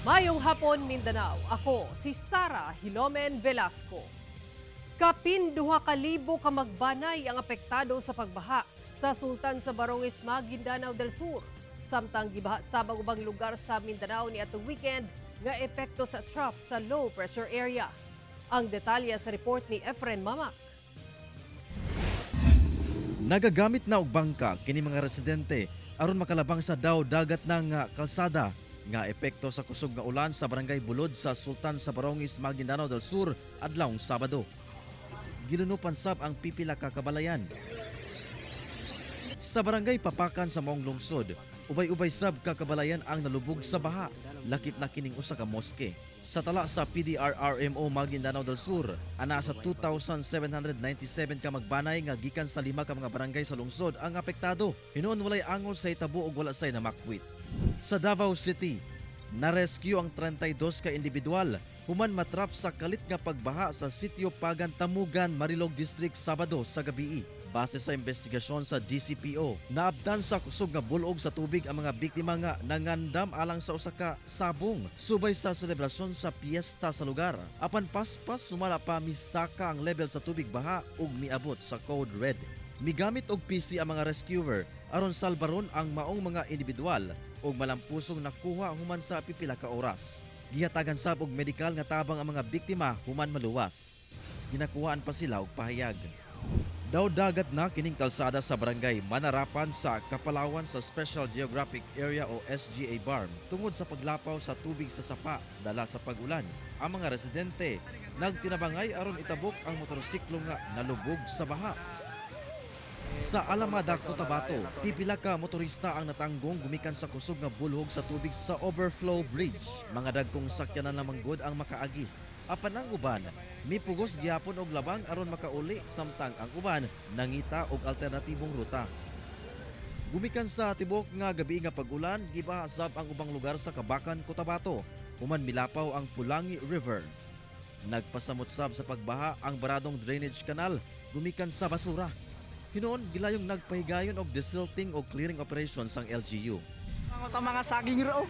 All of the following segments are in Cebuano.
Maayong hapon, Mindanao. Ako si Sara Hilomen Velasco. Kapin 2,000 ka magbanay ang apektado sa pagbaha sa Sultan sa Barongis, Maguindanao del Sur. Samtang gibaha sa ubang lugar sa Mindanao ni atong weekend nga epekto sa trough sa low pressure area. Ang detalye sa report ni Efren Mamak. Nagagamit na og bangka kini mga residente aron makalabang sa daw dagat ng kalsada nga epekto sa kusog nga ulan sa Barangay Bulod sa Sultan sa Barongis, Maguindanao del Sur adlawng Sabado. Gilunupan sab ang pipila ka kabalayan. Sa Barangay Papakan sa maong lungsod, ubay-ubay sab ka kabalayan ang nalubog sa baha, lakip na kining usa ka moske. Sa tala sa PDRRMO Maguindanao del Sur, ana sa 2,797 ka magbanay nga gikan sa lima ka mga barangay sa lungsod ang apektado. Hinuon walay angol sa hitabo ug wala say namakwit. Sa Davao City, na-rescue ang 32 ka individual human matrap sa kalit nga pagbaha sa Sitio Pagan, Tamugan, Marilog District Sabado sa gabii. Base sa investigasyon sa DCPO, naabdan sa kusog nga bulog sa tubig ang mga biktima nga nangandam alang sa usa ka sabong subay sa selebrasyon sa piyesta sa lugar. Apan paspas sumala pa misaka ang level sa tubig baha ug miabot sa code red. Migamit og PC ang mga rescuer aron salbaron ang maong mga individual ug malampusong nakuha human sa pipila ka oras. Gihatagan sab og medikal nga tabang ang mga biktima human maluwas. Ginakuhaan pa sila og pahayag. Daw dagat na kining kalsada sa Barangay Manarapan sa Kapalawan sa Special Geographic Area o SGA Barm tungod sa paglapaw sa tubig sa sapa dala sa pag-ulan. Ang mga residente nagtinabangay aron itabok ang motorsiklo nga nalubog sa baha. Sa Alamada, Cotabato, pipila ka motorista ang natanggong gumikan sa kusog nga bulhog sa tubig sa Overflow Bridge. Mga dagkong sakyanan lamang gud ang makaagi. Apan ang uban, mipugos gihapon og labang aron makauli, samtang ang uban nangita og alternatibong ruta. Gumikan sa tibok nga gabi nga pag-ulan, gibaha sab ang ubang lugar sa Kabacan, Cotabato, human milapaw ang Pulangi River. Nagpasamot sab sa pagbaha ang baradong drainage canal gumikan sa basura. Hinuon gilayong nagpahigayon og desilting o clearing operations ang LGU. Ang mga saging ro.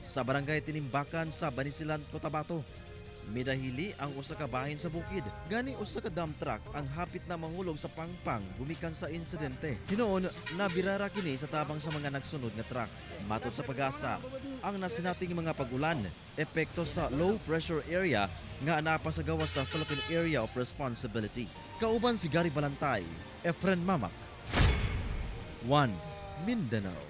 Sa Barangay Tinimbacan sa Banisilan, Cotabato, midahili ang usa ka bahin sa bukid. Gani usa ka dump truck ang hapit na mahulog sa pangpang gumikan sa insidente. Hinuon nabirara kini sa tabang sa mga nagsunod nga truck. Matod sa PAGASA, ang nasinating mga pag-ulan epekto sa low pressure area nga naa pa sa gawas sa Philippine Area of Responsibility. Kauban si Gary Balantay, Efren Mamak, 1 Mindanao.